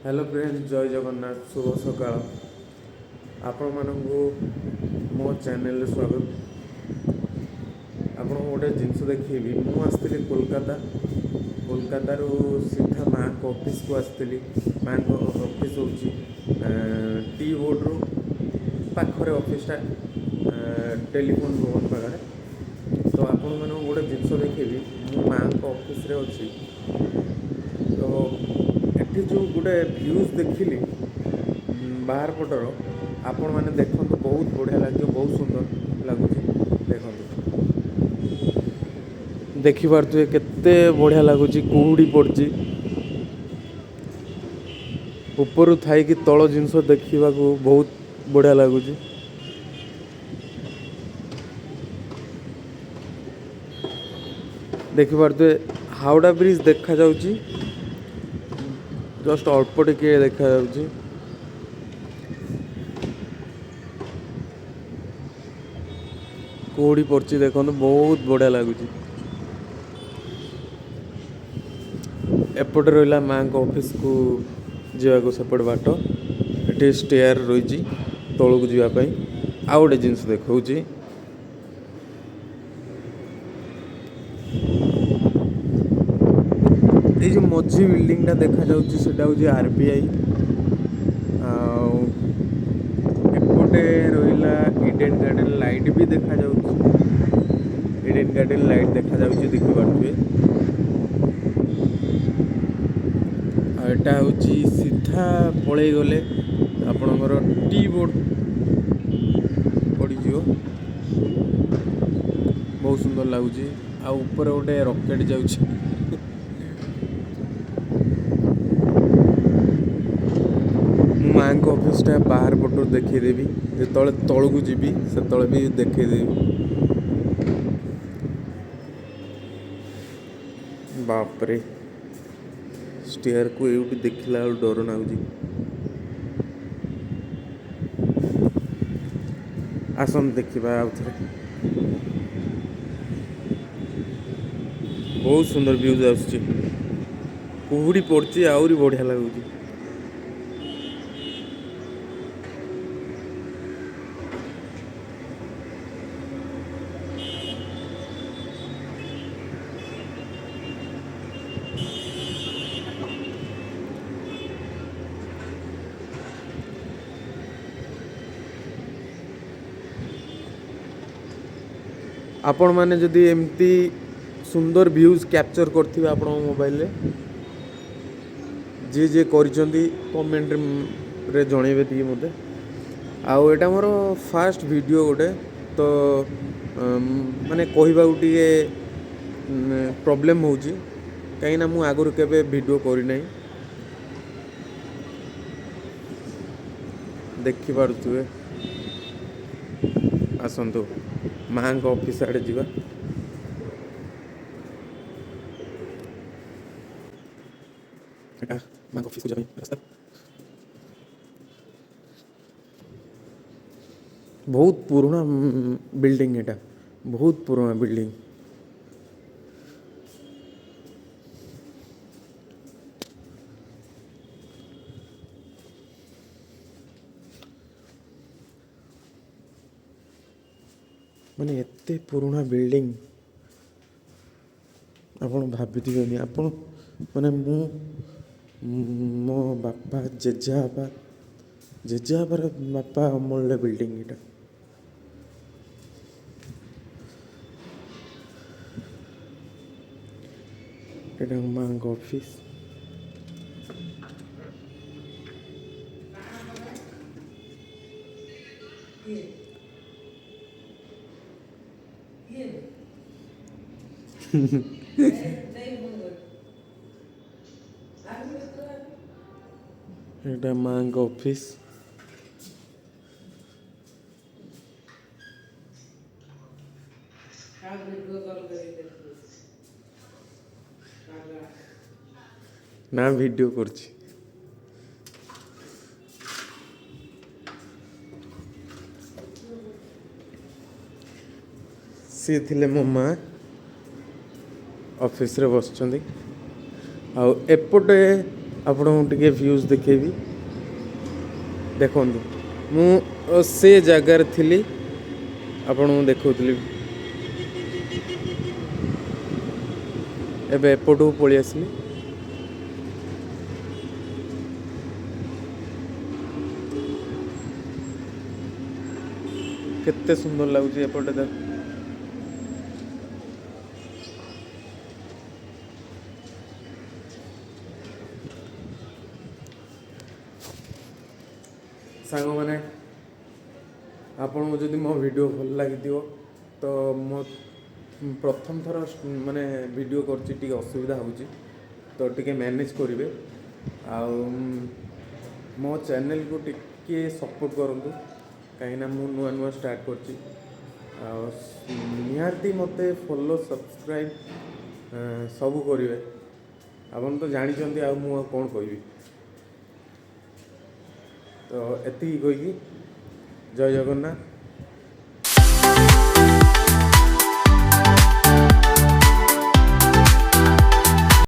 Hello friend, ଜୟ ଜଗନ୍ନାଥ, ଶୁଭ ସକାଳ। ଆପଣମାନଙ୍କୁ ମୋ ଚ୍ୟାନେଲରେ ସ୍ୱାଗତ। ଆପଣଙ୍କୁ ଗୋଟେ ଜିନିଷ ଦେଖେଇବି। ମୁଁ ଆସିଥିଲି କୋଲକାତା। କୋଲକାତାରୁ ସିଧା ମାଆଙ୍କ ଅଫିସକୁ ଆସିଥିଲି। ମାଆଙ୍କ ଅଫିସ୍ ହେଉଛି ଟି ବୋର୍ଡ଼ରୁ ପାଖରେ ଅଫିସଟା, ଟେଲିଫୋନ୍ ଭବନ ପାଖରେ। ତ ଆପଣମାନଙ୍କୁ ଗୋଟେ ଜିନିଷ ଦେଖେଇବି। ମୁଁ ମାଆଙ୍କ ଅଫିସରେ ଅଛି। ତ ଏଠି ଯେଉଁ ଗୋଟେ ଭ୍ୟୁଜ୍ ଦେଖିଲି ବାହାର ପଟର, ଆପଣମାନେ ଦେଖନ୍ତୁ, ବହୁତ ବଢ଼ିଆ ଲାଗିବ, ବହୁତ ସୁନ୍ଦର ଲାଗୁଛି। ଦେଖନ୍ତୁ, ଦେଖିପାରୁଥିବେ କେତେ ବଢ଼ିଆ ଲାଗୁଛି। କୁହୁଡ଼ି ପଡ଼ିଛି। ଉପରୁ ଥାଇକି ତଳ ଜିନିଷ ଦେଖିବାକୁ ବହୁତ ବଢ଼ିଆ ଲାଗୁଛି। ଦେଖିପାରୁଥିବେ, ହାୱଡ଼ା ବ୍ରିଜ୍ ଦେଖାଯାଉଛି, ଜଷ୍ଟ ଅଳ୍ପ ଟିକେ ଦେଖାଯାଉଛି। କୁହୁଡ଼ି ପଡ଼ିଛି, ଦେଖନ୍ତୁ, ବହୁତ ବଢ଼ିଆ ଲାଗୁଛି। ଏପଟେ ରହିଲା ମାଆଙ୍କ ଅଫିସକୁ ଯିବାକୁ ସେପଟେ ବାଟ। ଏଠି ଷ୍ଟେୟାର ରହିଛି ତଳକୁ ଯିବା ପାଇଁ। ଆଉ ଗୋଟେ ଜିନିଷ ଦେଖାଉଛି। ଏଇ ଯେଉଁ ମଝି ବିଲ୍ଡିଂଟା ଦେଖାଯାଉଛି, ସେଟା ହେଉଛି ଆରବିଆଇ। ଆଉ ଏପଟେ ରହିଲା ଇଡେନ୍ ଗାର୍ଡେନ୍ ଲାଇଟ୍ ବି ଦେଖାଯାଉଛି। ଇଡେନ୍ ଗାର୍ଡେନ୍ ଲାଇଟ୍ ଦେଖାଯାଉଛି, ଦେଖିପାରୁଥିବେ। ଆଉ ଏଟା ହେଉଛି ସିଧା ପଳେଇ ଗଲେ ଆପଣଙ୍କର ଟି ବୋର୍ଡ଼ ପଡ଼ିଯିବ। ବହୁତ ସୁନ୍ଦର ଲାଗୁଛି। ଆଉ ଉପରେ ଗୋଟେ ରକେଟ୍ ଯାଉଛି। ମୁଁ ମାଆଙ୍କ ଅଫିସଟା ବାହାର ପଟରୁ ଦେଖେଇଦେବି। ଯେତେବେଳେ ତଳକୁ ଯିବି, ସେତେବେଳେ ବି ଦେଖେଇଦେବି। ବାପରେ, ଷ୍ଟେୟାରକୁ ଏଇଠି ଦେଖିଲା ବେଳକୁ ଡର ଲାଗୁଛି। ଆସନ୍ତୁ, ଦେଖିବା ଆଉ ଥରେ। ବହୁତ ସୁନ୍ଦର ଭ୍ୟୁଜ୍ ଆସୁଛି। କୁହୁଡ଼ି ପଡ଼ୁଛି, ଆହୁରି ବଢ଼ିଆ ଲାଗୁଛି। ଆପଣମାନେ ଯଦି ଏମିତି ସୁନ୍ଦର ଭ୍ୟୁଜ୍ କ୍ୟାପଚର୍ କରିଥିବେ ଆପଣଙ୍କ ମୋବାଇଲରେ, ଯିଏ ଯିଏ କରିଛନ୍ତି, କମେଣ୍ଟରେ ଜଣେଇବେ ଟିକେ ମୋତେ। ଆଉ ଏଇଟା ମୋର ଫାଷ୍ଟ ଭିଡ଼ିଓ ଗୋଟେ, ତ ମାନେ କହିବାକୁ ଟିକେ ପ୍ରୋବ୍ଲେମ୍ ହେଉଛି, କାହିଁକିନା ମୁଁ ଆଗରୁ କେବେ ଭିଡ଼ିଓ କରିନାହିଁ। ଦେଖିପାରୁଥିବେ। ଆସନ୍ତୁ, ମାଆଙ୍କ ଅଫିସ୍ ଆଡ଼େ ଯିବା। ଏଟା ମାଆଙ୍କ ଅଫିସକୁ ଯିବା ପାଇଁ ରାସ୍ତା। ବହୁତ ପୁରୁଣା ବିଲ୍ଡିଂ ଏଇଟା, ବହୁତ ପୁରୁଣା ବିଲ୍ଡିଂ। ମାନେ ଏତେ ପୁରୁଣା ବିଲ୍ଡିଂ ଆପଣ ଭାବିଥିବେନି। ଆପଣ ମାନେ ମୁଁ, ମୋ ବାପା, ଜେଜେବାପା, ଜେଜେବାପାର ବାପା ଅମଳର ବିଲ୍ଡିଂ ଏଇଟା। ଏଇଟା ମାଆଙ୍କ ଅଫିସ୍। ଏଇଟା ମାଆଙ୍କ ଅଫିସ୍। ନା, ଭିଡ଼ିଓ କରୁଛି। ସିଏ ଥିଲେ ମୋ ମା, ଅଫିସରେ ବସିଛନ୍ତି। ଆଉ ଏପଟେ ଆପଣଙ୍କୁ ଟିକେ ଭ୍ୟୁଜ୍ ଦେଖେଇବି। ଦେଖନ୍ତୁ, ମୁଁ ସେ ଜାଗାରେ ଥିଲି, ଆପଣଙ୍କୁ ଦେଖାଉଥିଲି। ଏବେ ଏପଟକୁ ପଳେଇ ଆସିଲି। କେତେ ସୁନ୍ଦର ଲାଗୁଛି ଏପଟେ ଦେଖ। ସାଙ୍ଗମାନେ, ଆପଣଙ୍କୁ ଯଦି ମୋ ଭିଡ଼ିଓ ଭଲ ଲାଗିଥିବ ତ, ମୋ ପ୍ରଥମ ଥର ମାନେ ଭିଡ଼ିଓ କରୁଛି, ଟିକେ ଅସୁବିଧା ହେଉଛି ତ ଟିକେ ମ୍ୟାନେଜ୍ କରିବେ। ଆଉ ମୋ ଚ୍ୟାନେଲକୁ ଟିକେ ସପୋର୍ଟ କରନ୍ତୁ, କାହିଁକିନା ମୁଁ ନୂଆ ନୂଆ ଷ୍ଟାର୍ଟ କରିଛି। ଆଉ ନିହାତି ମୋତେ ଫଲୋ, ସବସ୍କ୍ରାଇବ୍ ସବୁ କରିବେ। ଆପଣ ତ ଜାଣିଛନ୍ତି, ଆଉ ମୁଁ ଆଉ କ'ଣ କହିବି? ତ ଏତିକି କହିକି ଜୟ ଜଗନ୍ନାଥ।